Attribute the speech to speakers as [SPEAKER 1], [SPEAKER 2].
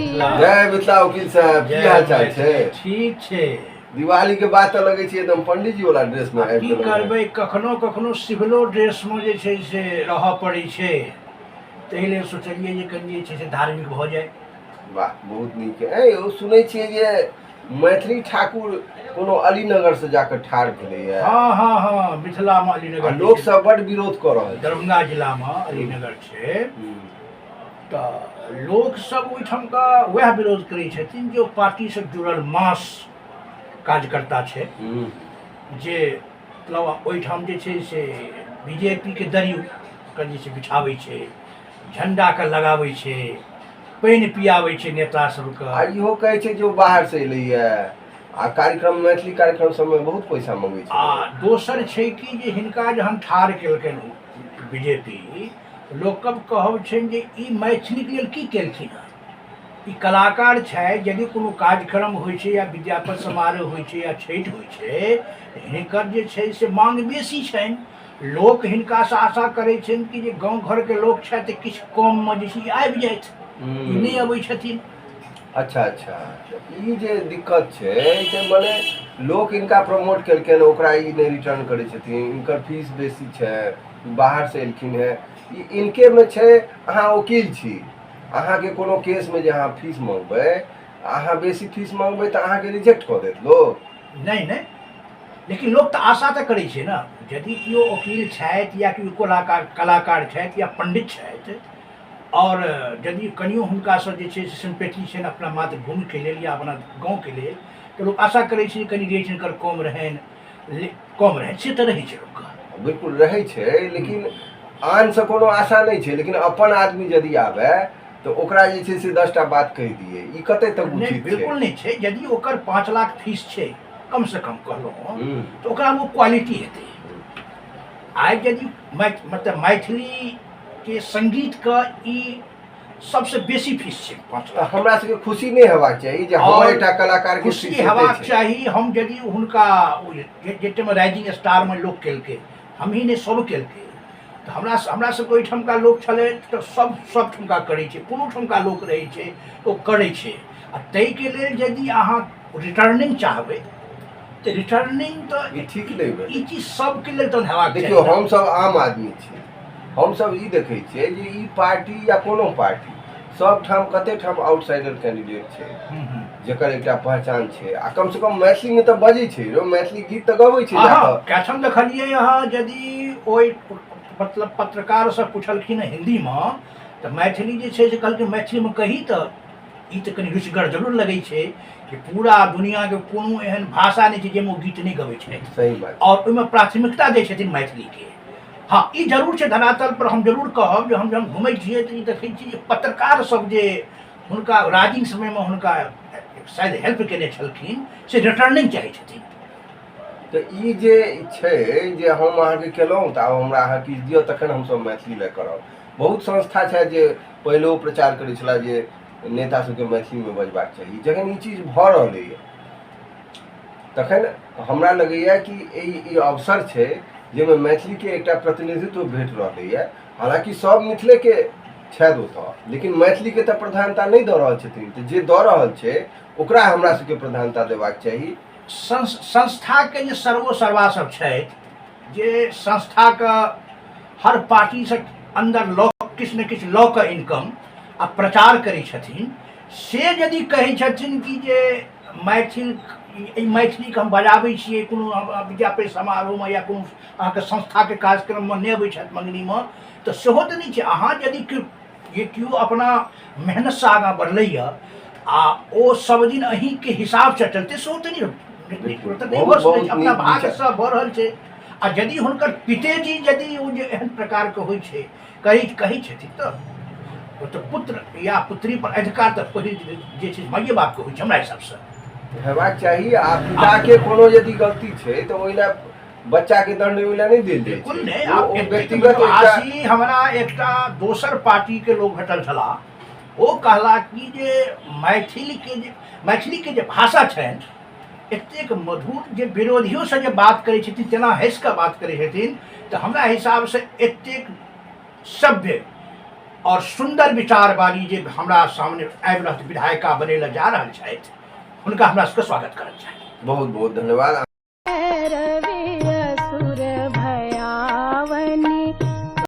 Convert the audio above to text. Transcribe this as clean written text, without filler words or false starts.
[SPEAKER 1] जय मिथिला वकील साहब, की हाल चाल छै?
[SPEAKER 2] ठीक छै।
[SPEAKER 1] दिवाली के बाद तऽ लगै छै एकदम पंडित जी वाला ड्रेस में आबि
[SPEAKER 2] की
[SPEAKER 1] गेलहुँ।
[SPEAKER 2] करबै, कखनो कखनो सिविलो ड्रेस में जे छै से रहऽ पड़ै छै, ताहि लेल सोचलियै जे कनि जे छै से धार्मिक भऽ जाय।
[SPEAKER 1] वाह, बहुत नीक। ए यौ, सुनै छियै जे मैथिली ठाकुर कोनो अलीनगर से जाकर ठाढ़ भेलैया?
[SPEAKER 2] हँ हँ हँ, मिथिला मे अलीनगर।
[SPEAKER 1] लोक सब बड विरोध कऽ रहल छै।
[SPEAKER 2] दरभंगा जिला मे अलीनगर छै। तऽ लोकसभ ओहिठामका वएह विरोध करै छथिन जे ओ पार्टीसँ जुड़ल मास कार्यकर्ता छै, जे मतलब ओहिठाम जे छै से बी जे पी के दरी के जे छै बिछाबै छै, झण्डाके लगाबै छै, पानि पियाबै छै नेता सबके।
[SPEAKER 1] आ इहो कहै छै जे ओ बाहरसँ एलैया आ कार्यक्रम, मैथिली कार्यक्रम सबमे बहुत पैसा मंगै छै।
[SPEAKER 2] आ दोसर छै कि जे हिनका जहन ठाढ़ केलकनि बी जे पी, लोकक कहब छनि जे ई मैथिलीके लेल की केलखिन हँ? ई कलाकार छथि, यदि कोनो कार्यक्रम होइ छै या विद्यापति समारोह होइ छै या छठि होइ छै, हिनकर जे छै से मांग बेसी छनि। लोक हिनकासँ आशा करै छनि कि जे गाँव घरके लोक छथि, किछु कममे जे छै आबि जाथि, ई नहि अबै छथिन।
[SPEAKER 1] अच्छा, ई जे दिक्कत छै से मने लोक हिनका प्रमोट केलखिन, ओकरा ई नहि रिटर्न करै छथिन, हिनकर फीस बेसी छै, बाहरसँ एलखिन हेँ, ई इनकेमे छै। अहाँ वकील छी, अहाँके कोनो केसमे जे अहाँ फीस मङ्गबै, अहाँ बेसी फीस मङ्गबै तऽ अहाँके रिजेक्ट कऽ देत लोक?
[SPEAKER 2] नहि नहि, लेकिन लोक तऽ आशा तऽ करै छै ने। यदि केओ वकील छथि या केओ कलाकार छथि या पण्डित छथि आओर यदि कनियो हुनकासँ जे छै से सिम्पैथी छनि अपना मातृभूमिके लेल या अपना गाँवके लेल, तऽ लोक आशा करै छै जे कनि रेट हिनकर कम रहनि, कम रहै से तऽ रहै छै लोकके।
[SPEAKER 1] बिल्कुल रहै छै, लेकिन आनसँ कोनो आशा नहि छै, लेकिन अपन आदमी यदि आबे तऽ ओकरा जे छै से 10टा बात कहि दियै, ई कते तक
[SPEAKER 2] नहि
[SPEAKER 1] उचित छै?
[SPEAKER 2] बिल्कुल नहि छै। यदि ओकर 5 लाख फीस छै, कमसँ कम कहलहुँ, तऽ ओकरामे ओ क्वालिटी हेतै। आइ यदि मतलब मैथिलीके सङ्गीतके ई सबसँ बेसी फीस छै पाँच
[SPEAKER 1] तऽ
[SPEAKER 2] लाख।
[SPEAKER 1] हमरा सबके खुशी नहि हेबाक चाही जे हमर
[SPEAKER 2] आओर
[SPEAKER 1] एकटा कलाकार के
[SPEAKER 2] खुशी
[SPEAKER 1] फीस
[SPEAKER 2] हेबाक
[SPEAKER 1] एते छै?
[SPEAKER 2] चाही। हम यदि हुनका ओ जे टाइममे राइजिंग स्टारमे लोक केलकै, हमही नहि, सब केलकै, तऽ हमरा सबके ओहिठामका लोक छलै तऽ सब सब ठुमका करै छै। कोनो ठुमका लोक रहै छै तऽ ओ करै छै। आ ताहिके लेल यदि अहाँ रिटर्निंग चाहबै तऽ रिटर्निंग तऽ
[SPEAKER 1] ई ठीक नहि भेलै।
[SPEAKER 2] ई चीज सबके लेल तहन हेबाक चाही
[SPEAKER 1] देखियौ,
[SPEAKER 2] ने।
[SPEAKER 1] हमसब आम आदमी छी, हमसब ई देखै छियै जे ई पार्टी या कोनो पार्टी, सब ठाम कते ठाम आउटसाइडर कैंडिडेट छै,
[SPEAKER 2] हूँ हूँ
[SPEAKER 1] जेकर एकटा पहचान छै आ कम से कम मैथिलीमे तऽ बजै छै रो, मैथिली गीत तऽ गबै छै।
[SPEAKER 2] अहाँ कैठम देखलियै अहाँ? यदि ओहि मतलब पत्रकार सब पुछलखिन हिन्दीमे तऽ मैथिली जे छै से कहलखिन मैथिलीमे कही। तऽ ई तऽ कनि रुचिगर जरूर लगै छै कि पूरा दुनिआके कोनो एहन भाषा नहि छै जाहिमे ओ गीत नहि गबै छथि।
[SPEAKER 1] सही बात।
[SPEAKER 2] आओर ओहिमे प्राथमिकता दै छथिन मैथिलीके। हँ, ई जरूर छै, धरातल पर हम जरूर कहब जे हम जहन घुमै छियै तऽ ई देखै छियै जे पत्रकार सब जे हुनका राजिंग समयमे हुनका शायद हेल्प केने छलखिन से रिटर्निंग चाहै छथिन।
[SPEAKER 1] तऽ ई जे छै जे हम अहाँके केलहुँ तऽ आब हमरा अहाँ किछु दिअ, तखन हमसब मैथिली लए करब। बहुत संस्था छथि जे पहिलेओ प्रचार करै छलाह जे नेता सबके मैथिलीमे बजबाक चाही। जखन ई चीज भऽ रहलैए, तखन हमरा लगैए कि ई अवसर छै जाहिमे मैथिलीके एकटा प्रतिनिधित्व भेट रहलैए। हालाँकि सब मिथिलेके छथि ओतऽ, लेकिन मैथिलीके तऽ प्रधानता नहि दऽ रहल छथिन, तऽ जे दऽ रहल छै ओकरा हमरा सबके प्रधानता देबाक चाही।
[SPEAKER 2] संस्थाके जे सर्वो सर्वा सब छथि, जे संस्थाके हर पार्टीसँ अन्दर लऽ किछु ने किछु लऽ कऽ इनकम आ प्रचार करै छथिन, से यदि कहै छथिन कि जे मैथिल एहि मैथिलीके हम बजाबै छियै, कोनो विद्यापति समारोहमे या कोनो अहाँके संस्थाके कार्यक्रममे नहि अबै छथि मङ्गनीमे, तऽ सेहो तऽ नहि छै। अहाँ यदि जे केओ अपना मेहनतसँ आगाँ बढ़लैए आ ओ सब दिन अहीँके हिसाबसँ चलतै, सेहो तऽ नहि तऽ भऽ सकै छै। अपना भागसँ भऽ रहल छै। आ यदि हुनकर पितेजी यदि ओ जे एहन प्रकारके होइ छै, कहै कहै छथिन, तऽ ओ तऽ पुत्र या पुत्री पर अधिकार तऽ पहिल जे छै माइए बापके होइ छै हमरा हिसाबसँ।
[SPEAKER 1] हेबाक चाही। आ पिताके कोनो यदि गलती छै तऽ ओहि लए बच्चाके दंड ओहि लए नहि देल जाइ
[SPEAKER 2] बिल्कुल
[SPEAKER 1] छै।
[SPEAKER 2] नहि।
[SPEAKER 1] ओ
[SPEAKER 2] आब
[SPEAKER 1] ओ
[SPEAKER 2] एतेक
[SPEAKER 1] व्यक्तिगत एकटा
[SPEAKER 2] आशी हमरा एकटा दोसर पार्टीके लोक भेटल छलाह, ओ कहला कि जे मैथिलीके जे भाषा छनि एतेक मधुर जे विरोधियोसँ जे बात करै छथिन तेना हँसि कऽ बात करै छथिन, तऽ हमरा हिसाबसँ एतेक सभ्य आओर सुन्दर विचार वाली जे हमरा सामने आबि रहल विधायिका बनै लए जा रहल छथि, हुनका हमरा सबके स्वागत करक चाही।
[SPEAKER 1] बहुत बहुत धन्यवाद।
[SPEAKER 3] भैरवी।